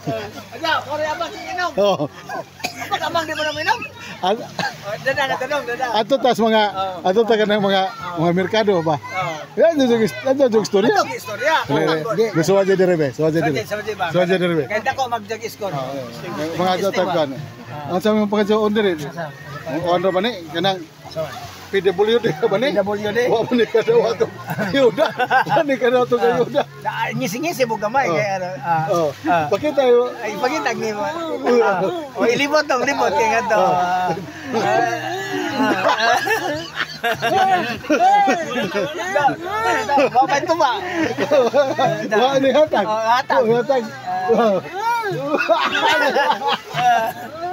Aja, kore abang inom. Oh. Abang amang di mo na minom. Dada na tanong, dada. Ato tas mga ato ta kanang mga merkado ba. Oh. Yan yung istorya. Ato istorya. Gusto aja dire be, so aja dire. Sa So aja dire be. Kaya dako magjag score. Mga ato tagkan. Ang sa mga pagkajoon dire. Ang ba ni kanang PWD ka ba ni? PWD. Wa man ni kadawa to. Ayuda. Wa ni kadawa to ayuda. Ngisi-ngisi mo gamay kay ano. Oh. Pakita yo. Ay pakita ni mo. O ilibot tong libot kay ngadto. Wa pa ito ba? Wa ni hatag. Oh, hatag. Hatag.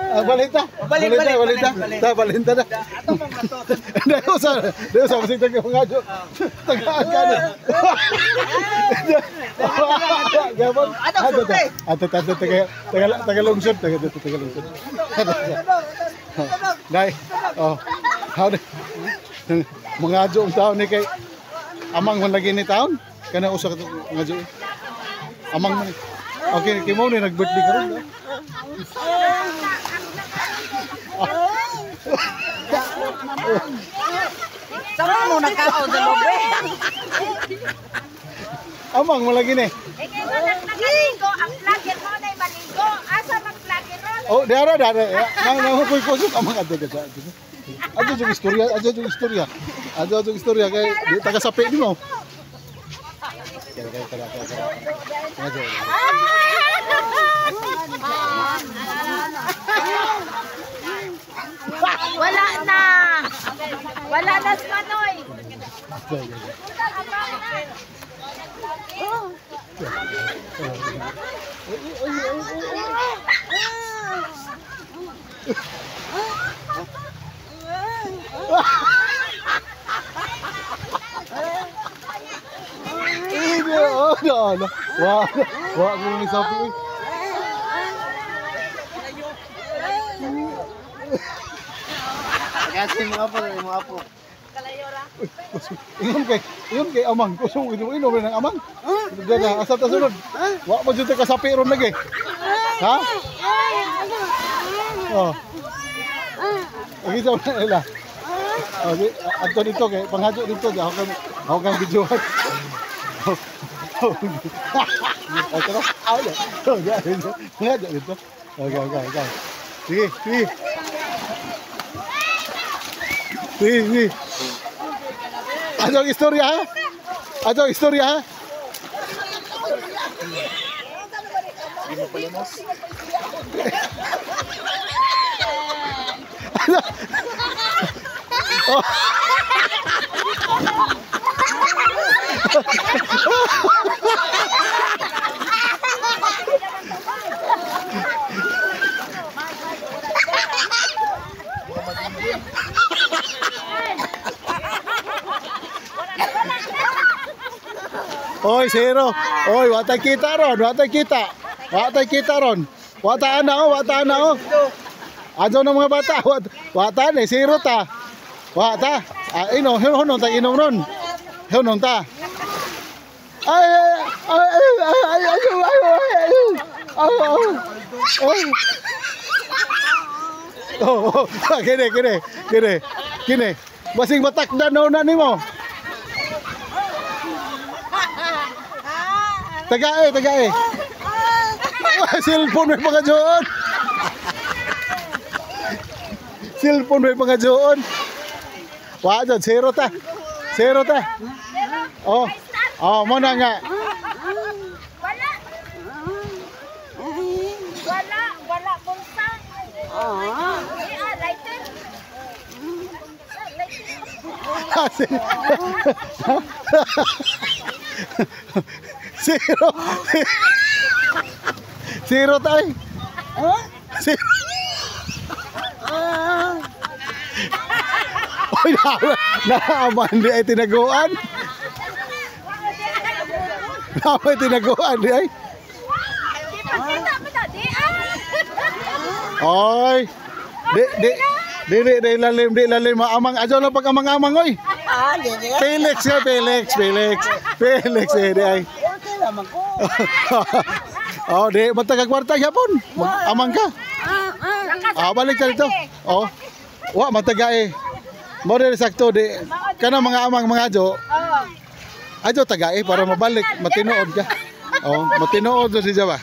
Balita. Balik, Balita, balik, balita. balik. Ta balita na. Ato mong kato. Dahil sa masig taga mga jo. Tagaan ka na. Gabon. Ato, sulti. Ato ato taga taga taga lungsod, taga taga lungsod. Dai. Oh. How di? Mga adyo ang taon ni kay amang man lagi ni taon. Kana usa ka mga adyo. Amang man. Okay, kay mo ni nag-birthday karon. No? Sama mo nagkaon sa lobe. Amang man lagi ni. Eh, kaya nga nagkaligo, ang vlogger mo na maligo. Asa mag-vlogger ron? Oh, diara diara. Nang nang koy kusog amang adyo ka. Adyo jung istorya, adyo jung istorya. Adyo jung istorya kay di taga sapi nimo. Kaya kaya kaya kaya. Adyo. Wala na. Wala na si Manoy. Oh, no, no. Wa wa ko ni sapi. Kasi mo apo, mo apo. Ingon kay amang kusog ito inom ng amang. Daga asa ta sunod. Wa mo jud ta kasapi ron lagi. Ha? Oh. Okay sa na nila. Okay, adto dito kay panghajo dito ako kang videohan. Oh, tara. Aw, panghajo dito. Okay, okay, okay. Sige, sige. Sige, sige. Ano ang istorya ha? Ano ang istorya ha? Di mo palimos. Ano? Oh. Oy, zero. Oy, watay kita ron, watay kita. Watay kita ron. Wata na oh, wata na oh. Ajo ng mga bata, wata ni zero ta. Wata. Ah, ino, honon ta inom ron. Honon ta. Ay ay ay ay ay ay ay ay ay ay. Oh, oh, kini kini kini. Kini. Basing matakdan na nimo. Tagae, tagae. Cellphone may mga joon. Cellphone may mga joon. Wa dyan, zero ta. Zero ta. Oh. Oh, mo na nga. Wala. Wala, wala bulsa. Ah, lighter. Zero. Zero tayo. Zero. Oy, naaman di ay tinaguan. Naaman tinaguan di ay. Oy. Di di di di lalim, di lalim amang ajo lang pag amang-amang oy. Felix ka, Felix, Felix. Felix eh di ay. Okay lamang ko. Oh, di matagag kwarta gyapon. Amang ka. Ah, balik ka dito. Oh. Wa mataga eh. Mo diri sakto di kana mga amang mga ajo. Oh. Ajo tagae para mabalik, matinuod ka. Oh, matinuod sa siya ba?